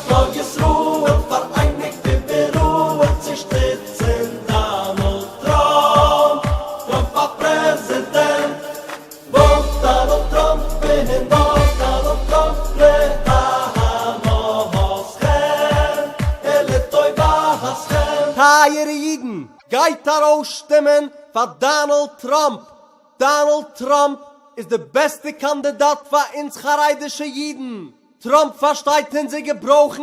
כלל ישראל פאראייניגט איבעראל צו שטיצן דאנאלד טראמפ, טראמפ פאר פרעזידענט. vote דאנאלד טראמפ און vote דאנאלד טראמפ להנאתכם ולטובתכם. טייערע אידן, גייט ארויס שטימען פאר דאנאלד טראמפ! דאנאלד טראמפ איז די בעסטע קאנדידאט פאר אונז חרדישע אידן! טראמפ פארשטייט אונזער געברויכן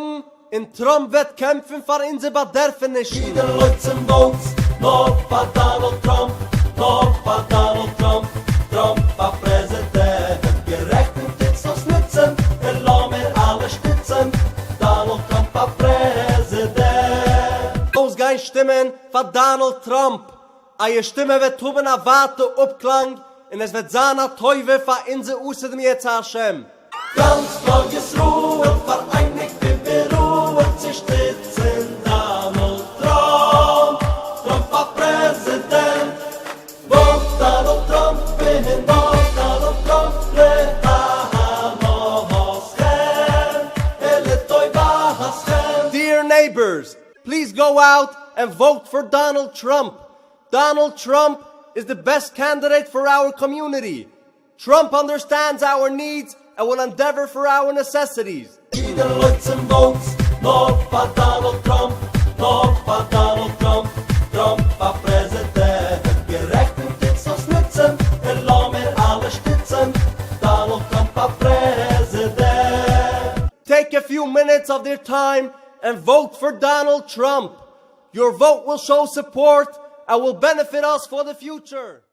און טראמפ וועט קעמפן פאר אונזער באדערפענישן. אידן לויפט צום votes נאר פאר דאנאלד טראמפ, נאר פאר דאנאלד טראמפ, טראמפ פאר פרעזידענט, גערעכט און טוטס דאס נוצן, און לאמיר אלע שטיצן, דאנאלד טראמפ פאר פרעזידענט. אויסגיין שטימען פאר דאנאלד טראמפ, אייער שטימע וועט האבן א ווייטע אפקלאנג און עס וועט זיין א טובה פאר אונזער עתיד אם ירצה השם. גאנץ כלל ישראל פאראייניגט איבעראל צו שטיצן דאנאלד טראמפ, טראמפ פאר פרעזידענט. vote דאנאלד טראמפ און vote דאנאלד טראמפ להנאתכם ולטובתכם. Dear neighbors, please go out and vote for Donald Trump. Donald Trump is the best candidate for our community. Trump understands our needs and will endeavor for our necessities. אידן לויפט צום votes נאר פאר דאנאלד טראמפ, נאר פאר דאנאלד טראמפ, טראמפ פאר פרעזידענט, גערעכט און טוטס דאס נוצן, און לאמיר אלע שטיצן, דאנאלד טראמפ פאר פרעזידענט. Take a few minutes of their time and vote for Donald Trump. Your vote will show support and will benefit us for the future.